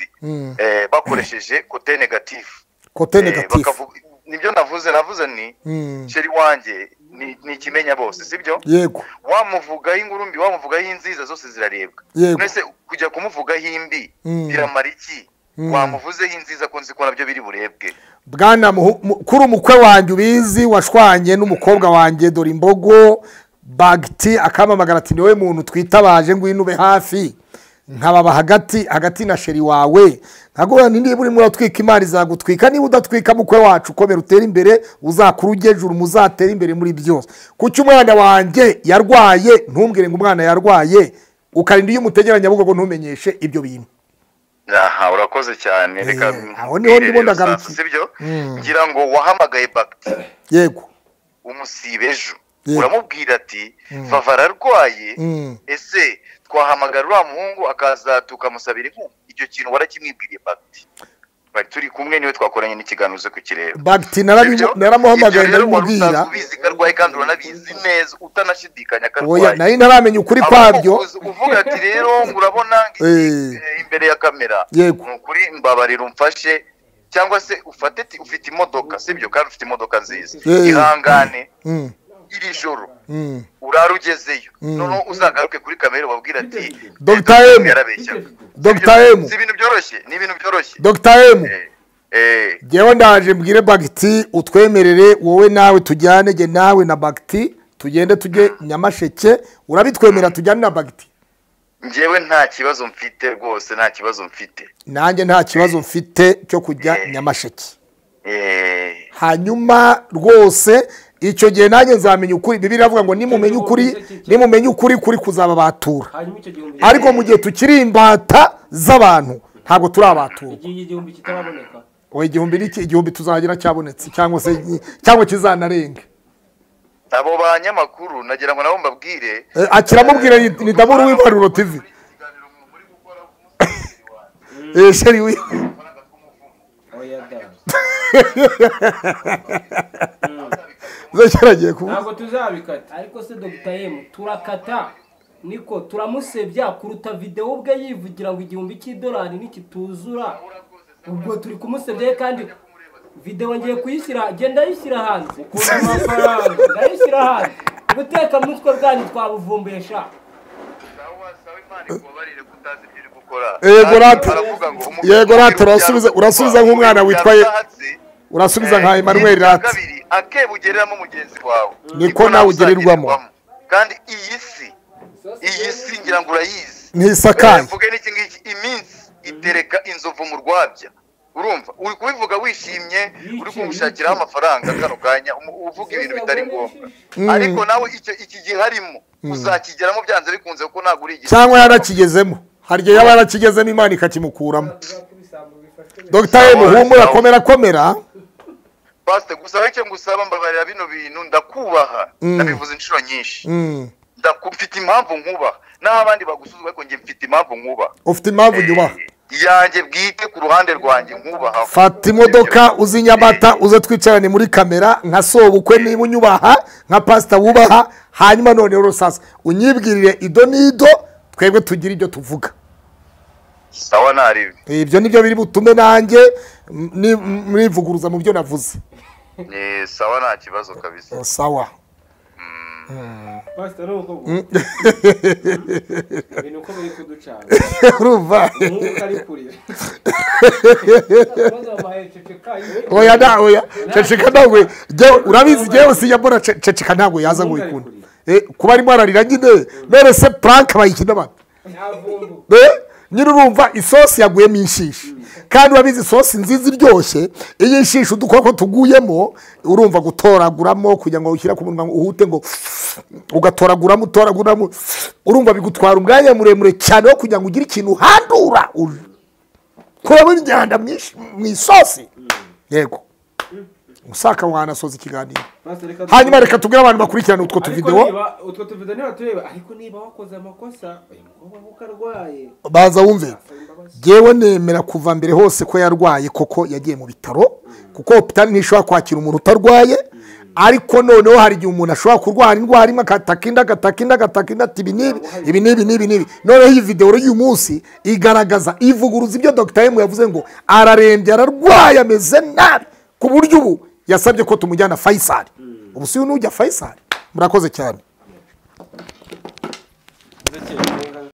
bakoresheje côté négatif. Côté négatif nibyo navuze ni chéri wanjye ni ikimenya bose sibyo. Yego wamuvugaho inkuru mbi, wamuvugaho inziza zose zirarebwa. Nese kujya kumuvugaho imbi biramara iki? Wamuvuzeho inziza ko nzi ko nabyo biri burebwe. Bwana kuri umukwe wanjye ubizi washwanye n'umukobwa wanjye dore imbogo Bagti akamamagara ati niwe muntu twitabaje ngwino ube hafi, nkababa hagati hagati na sheri wawe, nkaguha niba urimo uratwika imari zagutwika, niba udatwika mukwe wacu komera utere imbere, uzakura ujye muzatera imbere muri byose. Kuki umwana wanjye yarwaye ntumbwire ngo umwana yarwaye, ukarinda iyo umutegeranya Nyabugogo ntumenyeshe ibyo bintu. Aha urakoze cyane, reka aho niho ndimo ndagaruka sibyo. Ngira ngo wahamagaye Bagti yego umusibe ejo uramubwira ati Vava ararwaye, ese twahamagara uriya muhungu akaza tukamusabira inkunga? Icyo kintu warakimwibwiriye Bagti, bari turi kumwe niwe twakoranye n'ikiganiro uze kukireba. Bagti naramuhamagaye ndamubwira ubizi ko arwaye kandi uranabizi neza utanashidikanya ko arwaye. Oya nari ntaramenya ukuri kwabyo. Uvuga ati rero ngo urabona imbere ya kamera nukuri mbabarira umfashe, cyangwa se ufate ufite imodoka sibyo, kandi ufite imodoka nziza, ihangane iri joro urara ugezeyo, noneho uzagaruke kuri kamera ubabwira ati Dr. M Dr. M si ibintu byoroshye, ni ibintu byoroshye Dr. M jewe ndaje mbwire Bagti utwemerere wowe nawe tujyane, je nawe na Bagti tugende tujye Nyamasheke, urabitwemera tujyane na Bagti? Njyewe nta kibazo mfite rwose, nta kibazo mfite nanjye, nta kibazo mfite cyo kujya Nyamasheke. Hanyuma rwose icyo gihe nanjye nzamenya ukuri. Bibiliya iravuga ngo nimumenye ukuri, nimumenye ukuri kuri kuzaba batura. Ariko mu gihe tukiri imbata z'abantu ntabwo turabatura. Igihumbi kitaraboneka. Oya igihumbi n'iki, igihumbi tuzagira cyabonetse cyangwa se cyangwa kizanarenge. Abo banyamakuru nagira ngo nabo mbabwire. Akiramubwira ni Daburu w'Impanuro TV. Sheri wi. Ntabwo tuzabikata. Ariko se Dr. M turakata niko turamusebya kuruta video ubwe yivugira ngo $1000 nikituzura, ubwo turi kumusebya kandi video ngiye kuyishyira, genda yishyira hanze ukunda amafaranga, ndayishyira hanze guteka mutwe bwanyu twabuvumbesha. Yego rata urasubiza nk'umwana witwaye, urasubiza nka Emmanuel rata akebugereramo mugenzi wawe niko nawe ugererwamo. Kandi iyi si ngira ngo urayizi ntisakaye. Mvuge n'iki ngiki, iminsi itereka inzovu mu rwabya. Urumva uri kubivuga wishimye, uri kumushakiraho amafaranga kano kanya uvuga ibintu bitari ngombwa, ariko nawe iki gihe harimo uzakigeramo byanze bikunze kuko ntabwo uri cyangwa yarakigezemo, hari igihe yaba yarakigezemo Imana ikakimukuramo. Dr. M humura komera komera. Pastor gusa icyo ngusaba mbabarira bino bintu ndakubaha, ndabivuze inshuro nyinshi, ndakufite impamvu nkubaha naho abandi bagusuzuma, ariko njye mfite impamvu nkubaha. Ufite impamvu nyubaha yanjye bwite ku ruhande rwanjye nkubaha. Fata imodoka uzi Nyamata uze twicarane muri kamera nka sobukwe niba unyubaha nka pastor wubaha, hanyuma none rero sasa unyibwirire ido nido twebwe tugira ibyo tuvuga. Sawa naribi. Ibyo nibyo biri butume nanjye mwivuguruza mu byo navuze. Sawa nta kibazo kabisa. Sawa. Pastor nuko ibintu uko biri kuducana. Urumva umwuka ari kurira. Oya da oya ceceka nawe urabizi jewe sijya ceceka ntabwo yaza ngo ikunde kuba arimo ararira nyine none se prank bayikina bate nyine urumva isosi yaguyemo inshishi kandi urabizi isosi nziza iryoshye iyo inshishi udukoko tuguyemo urumva gutoraguramo kugira ngo ushyire ku munwa uhute ngo ugatoraguramo utoraguramo urumva bigutwara umwanya muremure cyane wo kugira ngo ugire ikintu uhandura kuramo imyanda mu isosi yego usaka wanasoza ikiganiro hanyuma reka tubwire abantu bakurikirana utwo tuvidewo utwo tuvidewo niba tureba ariko niba wakoze amakosa uyu mukobwa kuko arwaye baza wumve yewe nemera kuva mbere hose ko yarwaye koko yagiye mu bitaro kuko hopitali ntishobora kwakira umuntu utarwaye ariko noneho hari igihe umuntu ashobora kurwara indwara imwe agataka inda agataka inda agataka inda ati ibi n'ibi ibi n'ibi n'ibi n'ibi noneho iyi videwo y'uyu munsi igaragaza ivuguruza ibyo Dr. M yavuze ngo ararembye ararwaye ameze nabi ku buryo ubu yasabye ko tumujyana Faisal ubu si nujya Faisal murakoze cyane.